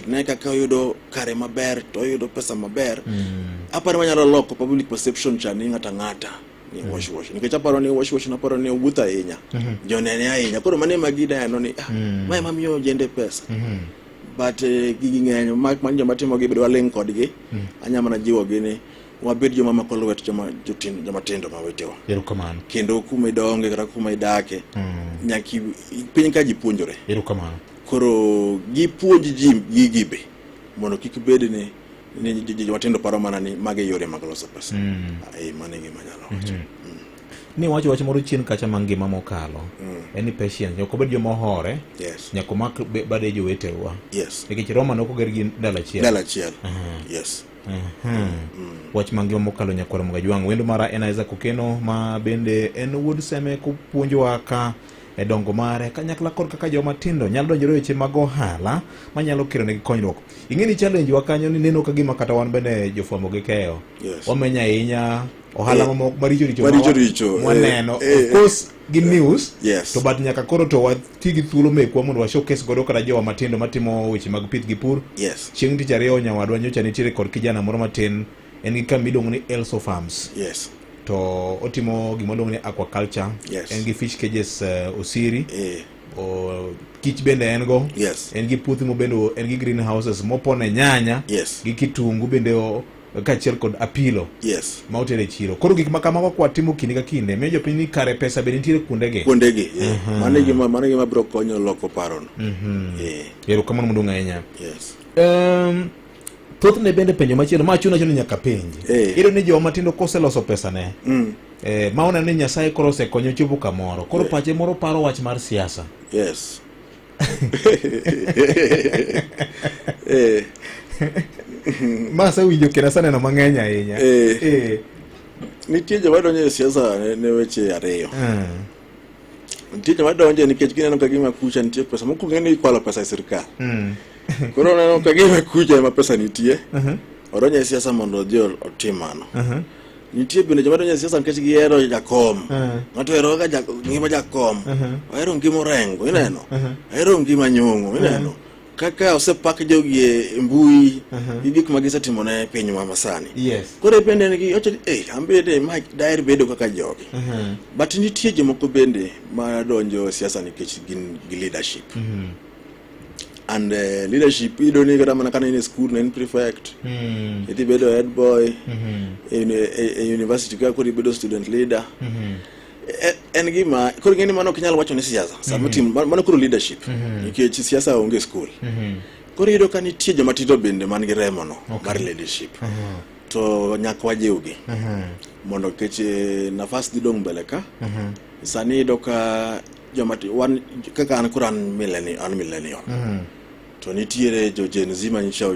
to ne kaka oyudo kare maber to oyudo pesa maber. Aparo manyalo loko public perception cha ni ng'ata ng'ata ni wash wash, nikech aparo ni wash wash, naparo ni owuotho ahinya, jonene ahinya. Koro mano ema gineno ni ah, ma ema miyo ojende pesa. But gigi ng'eny man joma timogi bedo waling' kodgi. Anya mana jiwogi ni wabed joma mako lwet joma jotin, joma tindo ma wetewa. Erokamano. Kendo kuma idonge kata kuma idake, nyaka piny ka ji puonjore. Erokamano. Koro gipuonj ji gigi be mondo kik bed ni joma tindo paro mana ni mage yore mag loso pesa. Eh, mano e gima anyalo wacho. Ni wacho wach moro chien kacha ma ngima mokalo en ni patience nyaka obed joma ohore, nyaka omak bade jowetewa, nikech Roma ne ok oger gi ndalo achiel. Ndalo achiel, yes. Wach mangima mokalo, nyakwar Mgajwang', wendo mara en Isaac Okeno, ma bende en wuod Seme, kopuonjowa ka e dongo mare kanyakla kod kaka joma tindo nyalo donjore e weche mag ohala manyalo kelo negi konyruok. Ing'e ni challenge wa kanyo ni neno ka gima kata wan bende jofwambo gi keyo wamenyo ahinya ohala mamoko maricho richo maricho richo, mwaneno. Of course gin news, to but nyaka koro to wati gi thuolo mekwa mondo wa showcase godo kata jowa matindo matimo weche mag pith gi pur. Chieng' tich ariyo nyawadwa nyocha nitiere kod kijana moro matin, en gi kambi miluongo ni Elso Farms, to otimo gima luongo ni aquaculture. En gi fish cages, Osiri, o, kich bende en go. En gi puothe mobende en gi greenhouses mopone nyanya gi kitungu bende kaachiel kod apilo ma otero e chiro. Koro gik ma kamago kwatimo kinde ka kinde miyo jopiny ni kare pesa be nitiere kuondegi. Kuondegi, yeah. Mano e gima biro konyo loko parono. Erokamano maduong' ahinya. Thothne bende penjo machielo ma chuno ni nyaka penji. Iyudo ni joma matindo koseloso pesane, ma oneno ni Nyasaye koro osekonyo chopo kamoro, koro pache moro paro wach mar siasa. Ma asewinjo kendo aseneno mang'eny ahinya. Nitie joma donjo e siasa ne weche ariyo. Nitie joma donjo nikech gineno ka gima kucha nitie pesa. Mokwongo ni ikwalo pesa e sirkal. Koro oneno ka gima kucha ema pesa nitie. Odonjo e siasa mondo odhi otim mano. Nitie bende joma donjo e siasa nikech gihero jakom. Ng'ato ohero kaka ngima jakom. Ohero ngima Orengo, ineno. Ohero ngima Nyong'o, ineno. Kaka osepak jogi e mbui gi gik ma gisetimo ne pinywa masani. Koro bende en gi ocho ni eh an bende ma daher bedo kaka jogi. But nitie jomoko bende ma donjo e siasa nikech gin gi leadership. And leadership iyudo ni kata mana kane in e school ne in prefect, idhi bedo head boy, e university ka koro ibedo student leader. En gima koro ing'e ni mano ok inyal wacho ni siasa sama tim mano koro leadership, nikech siasa onge e school. Koro iyudo ka nitie joma tindo bende man gi remo no mar leadership, to nyaka wajiwgi mondo nikech nafas dhi dong' mbele ka. Sani iyudo ka joma wan kaka an koro an millennial, an millennial, to nitiere jo Gen Z manyicha.